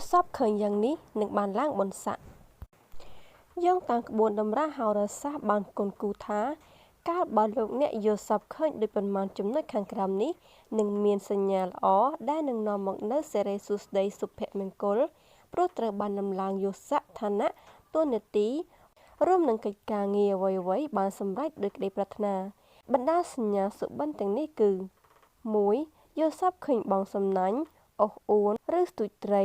ល់សប្តិឃើញយ៉ាងនេះនឹងបានឡើងបុណ្យស័ក្តិយោងតាមក្បួនតម្រាហោរាសាស្ត្របានគន់គូថាកាលបើលោកអ្នកយល់សប្តិឃើញដូចប៉ុន្មានចំណុចខាងក្រោមនេះនឹងមានសញ្ញាល្អដែលនឹងនាំមកនូវសិរីសួស្តីសុភមង្គលព្រោះត្រូវបានដំឡើងយស័ក្តិឋានៈតួនាទីរួមនឹងកិច្ចការងារអ្វីៗបានសម្រេចដោយក្តីប្រាថ្នាបណ្ដាសញ្ញាសុបិនទាំងនេះគឺ1យល់សប្តិឃើញបងសំណាញ់អស់អួនឬស្ទូចត្រី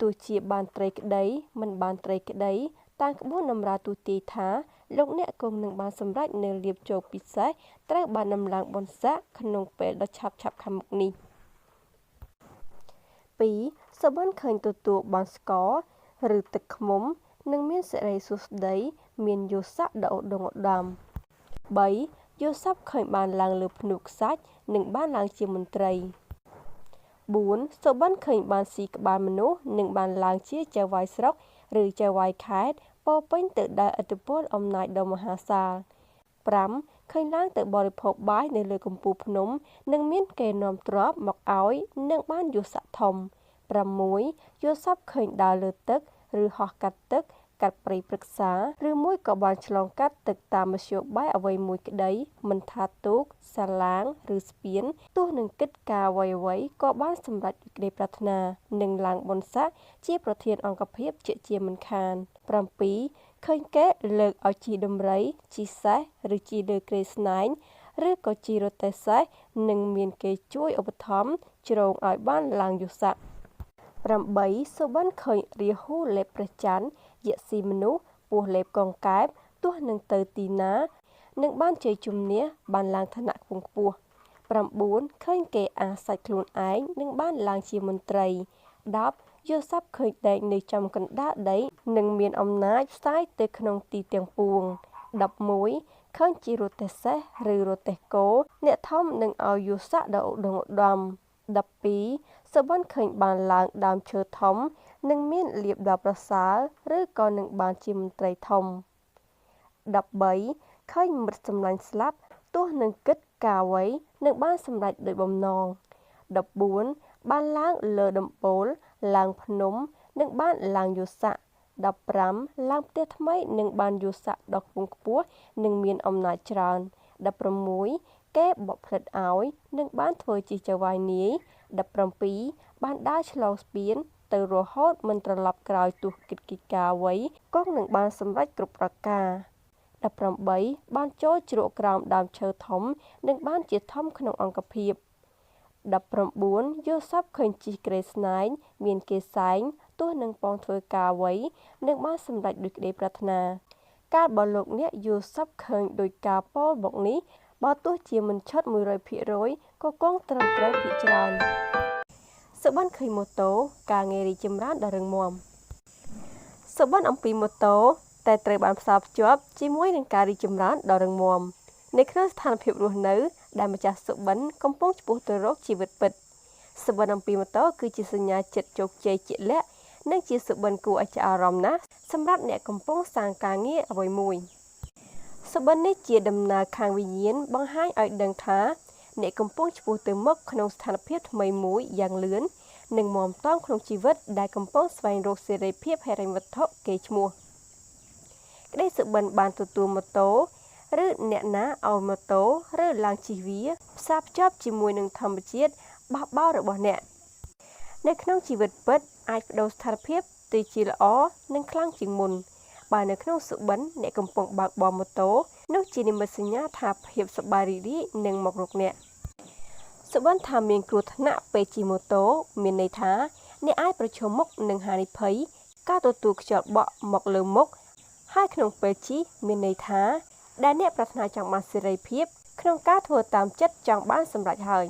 ទោះជាបានត្រីក្តីមិនបានត្រីក្តីតាមក្បួនតម្រាទូទាយថាលោកអ្នកគង់នឹងបានសម្រេចនៅលាភជោគពិសេសត្រូវបានដំឡើងបុណ្យស័ក្តិក្នុងពេលដ៏ឆាប់ៗខាងមុខនេះ2សុបិនឃើញទទួលបានស្ករឬទឹកឃ្មុំនឹងមានសិរីសួស្តីមានយស័ក្តិដ៏ឧត្តមឧត្តម3យល់សប្តិឃើញបានឡើងលើភ្នូខ្សាច់និងបានឡើងជាមន្ត្រី4សុបិនឃើញបានស៊ីក្បាលមនុស្សនិងបានឡើងជាចៅហ្វាយស្រុកឬចៅហ្វាយខេត្តពោពេញទៅដោយឥទ្ធិពលអំណាចដ៏មហាសាល5ឃើញឡើងទៅបរិភោគបាយនៅលើកំពូលភ្នំនិងមានគេនាំទ្រព្យមកឲ្យនិងបានយស័ក្តិធំ6យល់សប្តិឃើញដើរលើទឹកឬហោះកាត់ទឹកកាត់ព្រៃព្រឹក្សាឬមួយក៏បានឆ្លងកាត់ទឹកតាមមធ្យោបាយអ្វីមួយក្តីមិនថាទូកសាឡាងឬស្ពានទោះនឹងគិតការអ្វីៗក៏បានសម្រេចក្តីប្រាថ្នានិងឡើងបុណ្យស័ក្តិជាប្រធានអង្គភាពជាមិនខាន7ឃើញគេលើកឲ្យជីដំរីជីសេះឬជីលើគ្រែស្នែងឬក៏ជីរទេះសេះនិងមានគេជួយឧបត្ថម្ភជ្រងឲ្យបានឡើងយស័ក្តិ8សុបិនឃើញរាហូលេបព្រះច័ន្ទយៈស៊ីមនុស្សពោះលេបកងកែបទោះនឹងទៅទីណានឹងបានជ័យជំនះបានឡើងឋានៈខ្ពង់ខ្ពស់9ឃើញគេអាសាច់ខ្លួនឯងនឹងបានឡើងជាមន្ត្រី10យល់សប្តិឃើញដែកនៅចំកណ្ដាលដីនឹងមានអំណាចផ្សាយទៅក្នុងទីទាំងពួង11ឃើញជារទេះសេះឬរទេះគោអ្នកធំនឹងឲ្យយស័ក្តិដ៏ឧត្តមឧត្តម12សុបិនឃើញបានឡើងដើមឈើធំនឹងមានលាភដ៏ប្រសើរឬក៏នឹងបានជាមន្ត្រីធំ13ឃើញមិត្តសម្លាញ់ស្លាប់ទោះនឹងគិតការអ្វីនឹងបានសម្រេចដោយបំណង14បានឡើងលើដំបូលឡើងភ្នំនឹងបានឡើងយស័ក្តិ15ឡើងផ្ទះថ្មីនឹងបានយស័ក្តិដ៏ខ្ពង់ខ្ពស់និងមានអំណាចច្រើន16គេបកផ្លិតឲ្យនឹងបានធ្វើជាចៅហ្វាយនាយ17បានដើរឆ្លងស្ពានទៅរហូតមិនត្រឡប់ក្រោយទោះគិតកិច្ចការអ្វីគង់នឹងបានសម្រេចគ្រប់ប្រការ18បានចូលជ្រកក្រោមដើមឈើធំនិងបានជាធំក្នុងអង្គភាព19យល់សប្តិឃើញជិះគ្រែស្នែងមានគេសែងទោះនឹងប៉ងធ្វើការអ្វីនឹងបានសម្រេចដោយក្តីប្រាថ្នាកាលបើលោកអ្នកយល់សប្តិឃើញដោយការពោលមកនេះបើទោះជាមិនឆិត100%ក៏គង់ត្រឹមត្រូវភាគច្រើនសុបិនឃើញម៉ូតូការងាររីកចម្រើនដ៏រឹងមាំសុបិនអំពីម៉ូតូតែត្រូវបានផ្សារភ្ជាប់ជាមួយនឹងការរីកចម្រើនដ៏រឹងមាំនៅក្នុងស្ថានភាពរស់នៅដែលម្ចាស់សុបិនកំពុងឆ្ពោះទៅរកជីវិតពិតសុបិនអំពីម៉ូតូគឺជាសញ្ញាចិត្តជោគជ័យជាក់លាក់និងជាសុបិនគួរឲ្យចាប់អារម្មណ៍ណាស់សម្រាប់អ្នកកំពុងសាងការងារអ្វីមួយសុបិននេះជាដំណើរខាងវិញ្ញាណបង្ហាញឲ្យដឹងថាអ្នកកំពុងឆ្ពោះទៅមុខក្នុងស្ថានភាពថ្មីមួយយ៉ាងលឿននិងមាំទាំក្នុងជីវិតដែលកំពុងស្វែងរកសេរីភាពហិរញ្ញវត្ថុគេឈ្មោះក្តីសុបិនបានទទួលម៉ូតូឬអ្នកណាឲ្យម៉ូតូឬឡើងជិះវាផ្សារភ្ជាប់ជាមួយនឹងធម្មជាតិបះបោររបស់អ្នកនៅក្នុងជីវិតពិតអាចប្ដូរស្ថានភាពទៅជាល្អនិងខ្លាំងជាងមុនបើនៅក្នុងសុបិនអ្នកកំពុងបើកបរម៉ូតូនោះជានិមិត្តសញ្ញាថាភាពសប្បាយរីករាយនឹងមករកអ្នកសុបិនថាមានគ្រោះថ្នាក់ពេលជិះម៉ូតូមានន័យថាអ្នកអាចប្រឈមមុខនឹងហានិភ័យការទទួលខ្យល់បក់មកលើមុខហើយក្នុងពេលជិះមានន័យថាដែលអ្នកប្រាថ្នាចង់បានសេរីភាពក្នុងការធ្វើតាមចិត្តចង់បានសម្រេចហើយ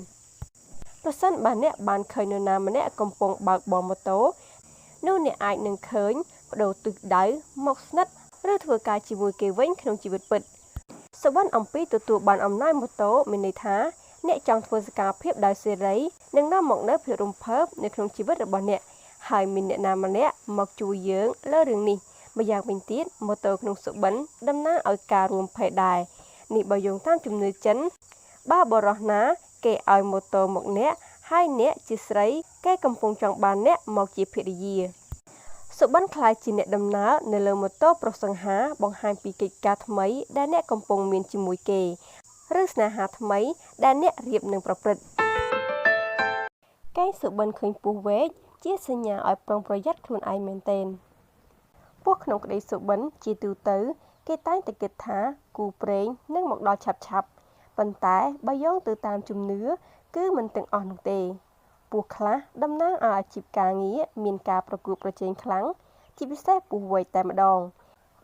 ប្រសិនបើអ្នកបានឃើញនរណាម្នាក់កំពុងបើកបរម៉ូតូនោះអ្នកអាចនឹងឃើញប្ដូរទិសដៅមកស្និទ្ធឬធ្វើការជាមួយគេវិញក្នុងជីវិតពិតសុបិនអំពីទទួលបានអំណាចម៉ូតូមានន័យថាអ្នកចង់ធ្វើសកម្មភាពដោយសេរីនិងនាំមកនូវភាពរំភើបនៅក្នុងជីវិតរបស់អ្នកហើយមានអ្នកណាម្នាក់មកជួយយើងលើរឿងនេះម្យ៉ាងវិញទៀតម៉ូតូក្នុងសុបិនតំណាងឲ្យការរួមភេទដែរនេះបើយោងតាមជំនឿចិនបើបុរសណាគេឲ្យម៉ូតូមកអ្នក ហើយអ្នកជាស្រីគេកំពុងចង់បានអ្នកមកជាភរិយាសុបិនក្លាយជាអ្នកដំណើរនៅលើម៉ូតូប្រុសសង្ហាបង្ហាញពីកិច្ចការថ្មីដែលអ្នកកំពុងមានជាមួយគេឬស្នេហាថ្មីដែលអ្នករៀបនឹងប្រព្រឹត្តកែងសុបិនឃើញពស់វែកជាសញ្ញាឲ្យប្រុងប្រយ័ត្នខ្លួនឯងមែនទែនពស់ក្នុងក្តីសុបិនជាទូទៅគេតែងតែគិតថាគូព្រេងនឹងមកដល់ឆាប់ៗប៉ុន្តែបើយោងទៅតាមជំនឿគឺមិនទាំងអស់នោះទេពស់ខ្លះតំណាងឲ្យអាជីពការងារមានការប្រកួតប្រជែងខ្លាំងជាពិសេសពស់វែកតែម្ដង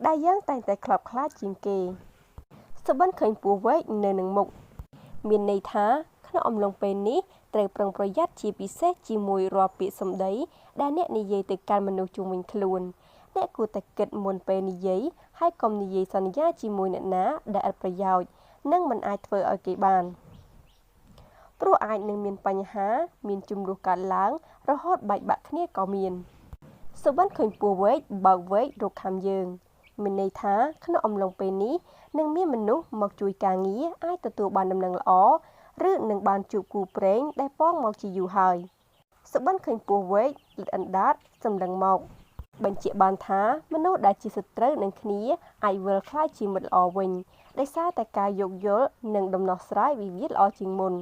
ដែលយើងតែងតែខ្លោបខ្លាចជាងគេសុបិនឃើញពស់វែកនៅនឹងមុខមានន័យថាក្នុងអំឡុងពេលនេះត្រូវប្រុងប្រយ័ត្នជាពិសេសជាមួយរាល់ពាក្យសម្ដីដែលអ្នកនិយាយទៅកាន់មនុស្សជុំវិញខ្លួនអ្នកគួរតែគិតមុនពេលនិយាយហើយកុំនិយាយសន្យាជាមួយអ្នកណាដែលឥតប្រយោជន៍និងមិនអាចធ្វើឲ្យគេបានព្រោះអាចនឹងមានបញ្ហាមានជម្លោះកើតឡើងរហូតបែកបាក់គ្នាក៏មានសុបិនឃើញពស់វែកបើកវែករកខាំយើងមានន័យថាក្នុងអំឡុងពេលនេះនឹងមានមនុស្សមកជួយការងារអាចទទួលបានដំណឹងល្អឬនឹងបានជួបគូព្រេងដែលប៉ងមកជាយូរហើយសុបិនឃើញពស់វែកលិតអណ្ដាតសម្លឹងមកបញ្ជាក់បានថាមនុស្សដែលជាសត្រូវនឹងគ្នាអាចវិលក្លាយជាមិត្តល្អវិញដោយសារតែការយោគយល់និងដំណោះស្រាយវិវាទល្អជាងមុន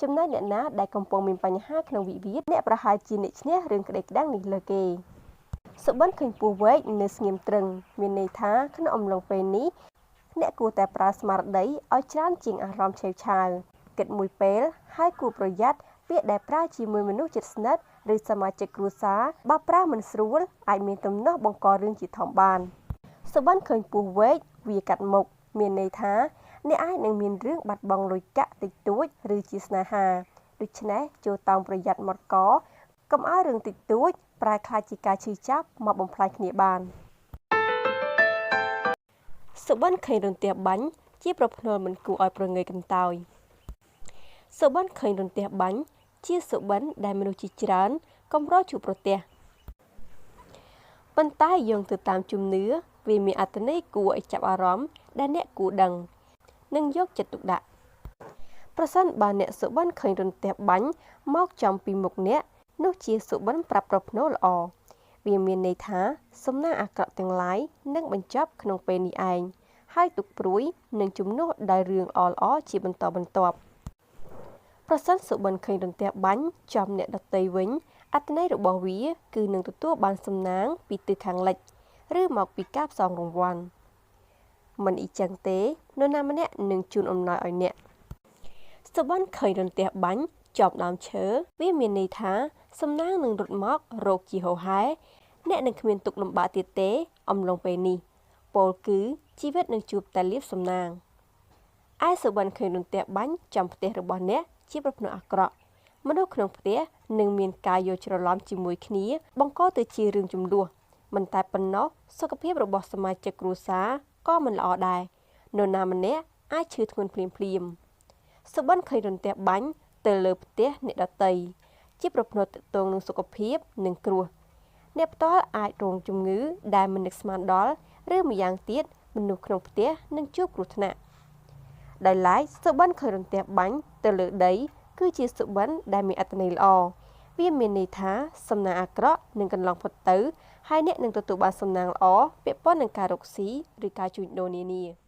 ចំណែកអ្នកណាដែលកំពុងមានបញ្ហាក្នុងវិវាទអ្នកប្រហែលជាអ្នកឈ្នះរឿងក្តីក្តាំងនេះលើគេសុបិនឃើញពស់វែកនៅស្ងៀមត្រឹងមានន័យថាក្នុងអំឡុងពេលនេះអ្នកគួរតែប្រើស្មារតីឲ្យច្រើនជាងអារម្មណ៍ឆេវឆាវគិតមួយពេលហើយគួរប្រយ័ត្នពាក្យដែលប្រើជាមួយមនុស្សជិតស្និទ្ធឬសមាជិកគ្រួសារបើប្រើមិនស្រួលអាចមានទំនាស់បង្ករឿងជាធំបានសុបិនឃើញពស់វែកវាកាត់មុខមានន័យថាអ្នកអាចនឹងមានរឿងបាត់បង់លុយកាក់តិចតួចឬជាស្នេហាដូច្នេះចូលតោងប្រយ័ត្នមាត់កកុំឲ្យរឿងតិចតួចប្រែក្លាយជាការឈឺចាប់មកបំផ្លាញគ្នាបានសុបិនឃើញរន្ទះបាញ់ជាប្រផ្នូលមិនគួរឲ្យព្រងើយកន្តើយសុបិនឃើញរន្ទះបាញ់ជាសុបិនដែលមនុស្សជាច្រើនកម្រជួបប្រទះប៉ុន្តែយោងទៅតាមជំនឿវាមានអត្ថន័យគួរឲ្យចាប់អារម្មណ៍ដែលអ្នកគួរដឹងនិងយកចិត្តទុកដាក់ប្រសិនបើអ្នកសុបិនឃើញរន្ទះបាញ់មកចំពីមុខអ្នកនោះជាសុបិនប្រាប់ប្រផ្នូលល្អវាមានន័យថាសំណាងអាក្រក់ទាំងឡាយនឹងបញ្ចប់ក្នុងពេលនេះឯងហើយទុកព្រួយនឹងជំនួសដោយរឿងល្អៗជាបន្តបន្ទាប់ប្រសិនសុបិនឃើញរន្ទះបាញ់ចំអ្នកដទៃវិញអត្ថន័យរបស់វាគឺនឹងទទួលបានសំណាងពីទិសខាងលិចឬមកពីការផ្សងរង្វាន់មិនអ៊ីចឹងទេនរណាម្នាក់នឹងជូនអំណោយឲ្យអ្នកសុបិនឃើញរន្ទះបាញ់ចំដើមឈើវាមានន័យថាសំណាងនឹងរត់មករកជាហោហែអ្នកនឹងគ្មានទុក្ខលំបាកទៀតទេអំឡុងពេលនេះពោលគឺជីវិតនឹងជួបតែលាភសំណាងឯសុបិនឃើញរន្ទះបាញ់ចំផ្ទះរបស់អ្នកជាប្រផ្នូលអាក្រក់មនុស្សក្នុងផ្ទះនឹងមានការយល់ច្រឡំជាមួយគ្នាបង្កទៅជារឿងជម្លោះមិនតែប៉ុណ្ណោះសុខភាពរបស់សមាជិកគ្រួសារក៏មិនល្អដែរនរណាម្នាក់អាចឈឺធ្ងន់ភ្លាមៗសុបិនឃើញរន្ទះបាញ់ទៅលើផ្ទះអ្នកដទៃជាប្រផ្នូលទាក់ទងនឹងសុខភាពនិងគ្រោះអ្នកផ្ទាល់អាចរងជំងឺដែលមិននឹកស្មានដល់ឬម្យ៉ាងទៀតមនុស្សក្នុងផ្ទះនឹងជួបគ្រោះថ្នាក់ដោយឡែកសុបិនឃើញរន្ទះបាញ់ទៅលើដីគឺជាសុបិនដែលមានអត្ថន័យល្អវាមានន័យថាសំណាងអាក្រក់នឹងកន្លងផុតទៅហើយអ្នកនឹងទទួលបានសំណាងល្អពាក់ព័ន្ធនឹងការរកស៊ីឬការជួញដូរនានា។